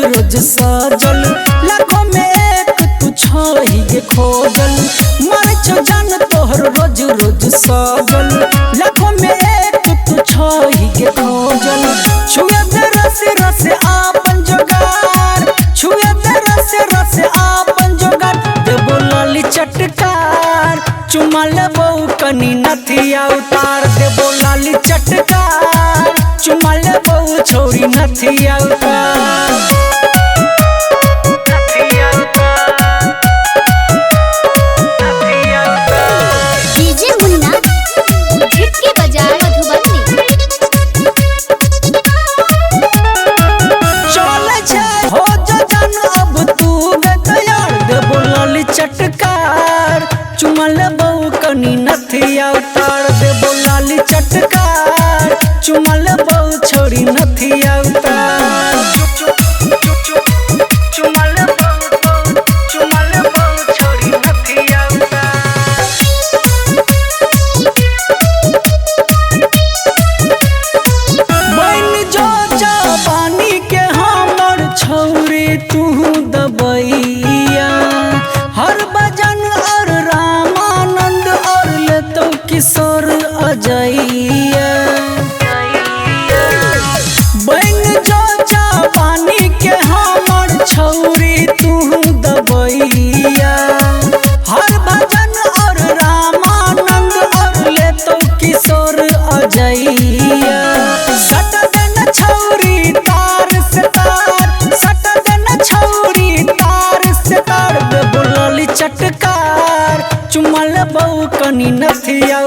रोज सजल लाखों में एक तू छही खोजल मर छो जान तोहर रोज रोज सजल लाखों में एक तू छही खोजल छुए दे रस रस आपन जोगार छुए दे रस रस आपन जोगार देबो लाली चटकार चुमा लेबो कनी नथिया उतार देबो लाली चटकार चुमा लेबो छोरी नथिया उतार। डीजे मुन्ना झिटके बाजार मधुबनी। चल छे हो जो जान अब तू गयार देबो लाली चटकार चुमा लेबो कनी नथिया उतार देबो लाली चटकार चुमा लेबो छोरी नथिया उतार चुमा लेबो चुमा लेबो छोरी नथिया उतार। बन जो पानी के हमर छौरी तू दबैया हर भजन और रामानंद और ले तो किशोर अजैया। बन जो पानी के हमर छौरी तू दबैया हर भजन और रामानंद और ले तो किशोर अजैया। सट देन छौरी तार से तार सट देन छौरी तार से तार देबो लाली चटकार चुमा लेबो कनी नथिया।